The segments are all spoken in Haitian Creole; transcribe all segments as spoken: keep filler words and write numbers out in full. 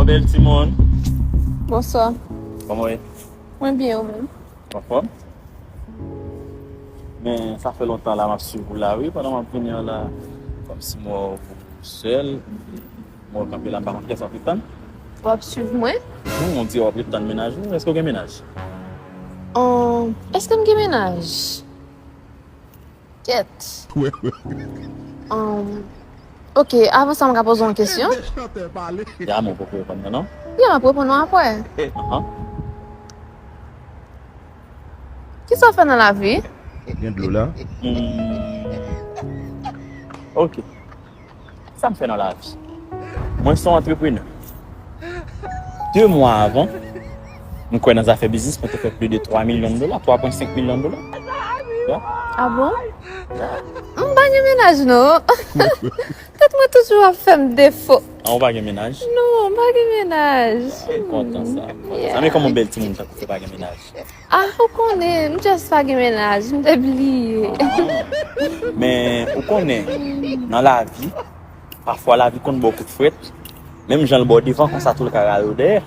Bèl timoun. Bonswa. Kòman w ye? Mwen byen, ou menm? Anfòm? Men sa fè lontan la m ap swiv ou la wi, pandan m ap vini an la, kòmsi m wè w sèl, m wè w kanpe la, m pa konn kiyès w ap ret tann. W ap swiv mwen? Non, ou di w ap ret tann mennaj ou, èske w gen mennaj? Ahn, èske m gen mennaj? Kèt. Ahn, ok, avan sa m ka poze w yon kesyon? Ya, men ou poko reponn mwen non. Ya, m ap reponn ou apre. Ahan. Kisa w fè nan lavi? Gen dlo la. Hmm. Ok. Sa m fè nan lavi? Mwen se yon antreprenè. De mwa avan, m kwè nan zafè biznis, mwen te fè plis de twa milyon dola, twa pwen senk milyon dola. Ya. Ah bon? M pa gen mennaj non. Tèt mwen toujou ap fè m defo. An, ou pa gen mennaj? Non, m pa gen mennaj. M kontan sa. M kontan Yeah. Sa, men kòman bèl timoun tankou w pa gen mennaj? Ah, ou konnen, m just pa gen mennaj, m te bliye. Men ou konnen, nan lavi, pafwa lavi konn ba w kout frèt. Menm jan l ba w devan, konsa tou l ka rale w dèyè.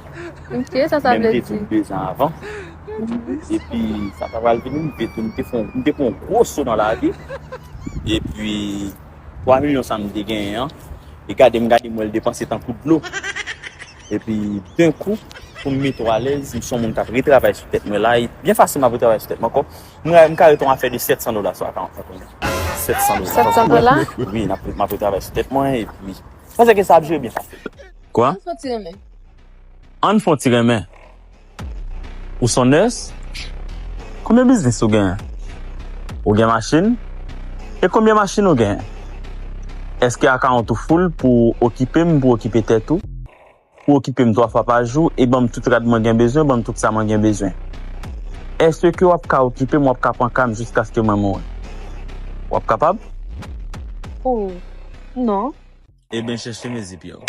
Ok, sa sa Men m vle te di? Tou bezwen avan. Epi sa ta pral vini, m te tou, m te fè, m te pran yon gwo so nan lavi. Epi twa milyon sa m te genyen an, e gade m gade m wè l depanse tankou dlo. Epi, den kou, pou m mete w alèz, m se yon moun k ap retravay sou tèt mwen la. E byen fasil, m ap retravay sou tèt mwen ankò. M, m ka rete yon afè de sèt san dola sou akawont mwen kounye a. Sèt san dola. Sèt san dola? Wi, m ap, m ap retravay sou tèt mwen, epi. Panse ke sa ap jere byen fasil. Kwa? Fò ti renmen. Ann fè yon ti renmen. Ou se yon nèse? Konbyen biznis ou genyen? Ou gen machin? E konbyen machin ou genyen? Èske akawont ou full pou okipe m, pou okipe tèt ou? Pou okipe m twa fwa pa jou e ban m tout rad mwen gen bezwen, ban m tout sa mwen gen bezwen? Èske w ap ka okipe m, w ap ka pran ka m jiskaske mwen mouri? W ap kapab? Oh, non. Ebyen, chèche m e zip yo.